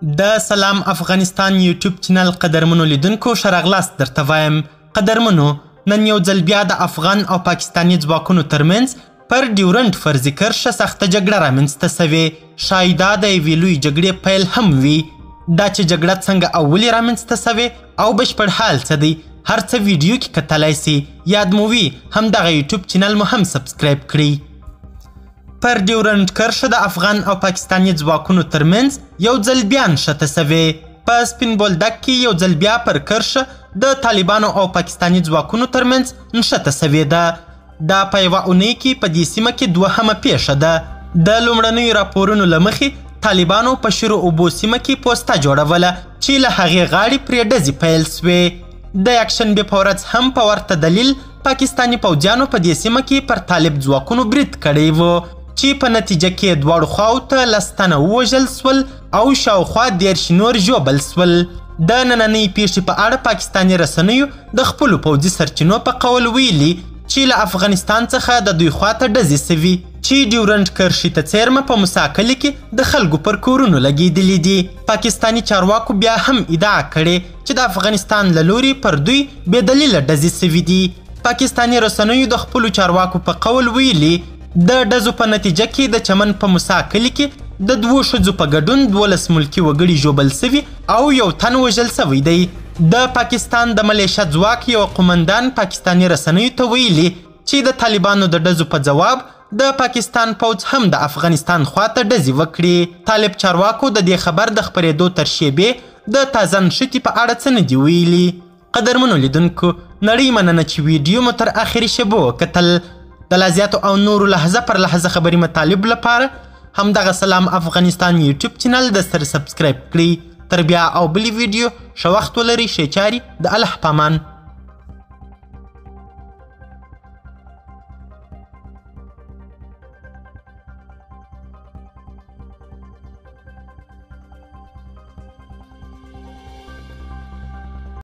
د سلام افغانستان یوټیوب چینل قدرمنو لیدونکو ښه راغلاست درته وایم. قدرمنو، نن یو ځل بیا د افغان او پاکستاني ځواکونو ترمنځ پر ډیورنډ فرضي کرښه سخته جګړه رامنځته سوې. ښایي دا د یوې لویې جګړې پیل هم وي. دا چې جګړه څنګه او ولې رامنځته سوې او بشپړ حال څه دی، هر څه ویډیو کې کتلی سئ. یاد مو وي همدغه یوټیوب چینل مو هم subscribe کړئ. پر ډیورنډ کرښه د افغان او پاکستاني ځواکونو ترمنځ یو ځل بیا نښته سوې. په سپین بولدک کې یو ځل بیا پر کرښه د طالبانو او پاکستاني ځواکونو ترمنځ نښته سوې ده. دا په یوه اونۍ کې په دې سیمه کې دوهمه پیښه ده. د لومړنیو راپورونو له مخې طالبانو په شیرو اوبو سیمه کې پوسته جوړوله چې له هغې غاړې پرې ډزې پیل سوې. د یکشنبې په ورځ هم په ورته دلیل پاکستاني پوځیانو په دې سیمه کې پر طالب ځواکونو برید کړی و چې په نتیجه کې دواړو خواو ته 10 تنه ووژل سول او شاوخوا 30 نور ژوبل سول. د نننۍ پیښې په اړه پاکستاني رسنیو د خپلو پوځي سرچینو په قول ویلي چې له افغانستان څخه د دوی خواته ډزې سوي چې ډیورنډ کرښې ته څېرمه په موسی کلي کې د خلکو پر کورونو لګېدلي دي. پاکستاني چارواکو بیا هم ادعا کړې چې د افغانستان له لوري پر دوی بې دلیله ډزې سوي دي. پاکستاني رسنیو د خپلو چارواکو په قول ویلي د ډزو په نتیجه کې د چمن په موسی کلي کې د 2 ښځو په ګډون 12 ملکي وګړي ژوبل سوي او یو تن وژل سوی دی. د پاکستان د ملیشه ځواک یو قومندان پاکستاني رسنیو ته ویلي چې د طالبانو د ډزو په ځواب د پاکستان پوځ هم د افغانستان خواته ډزې وکړې. طالب چارواکو د دې خبر د خپرېدو تر شیبې د تازه نښتې په اړه څه نه دي ویلي. قدرمنو لیدونکو، نړۍ مننه چې ویډیو مو تر آخري شېبو وکتل. د لا زیاتو او نورو لحظه پر لحظه خبري مطالب لپاره همدغه سلام افغانستان یوټیوب چینل د سره subscribe کړئ. تر بیا او بلې ویډیو ښه وخت ولرئ. ښې چارې د الله پامان.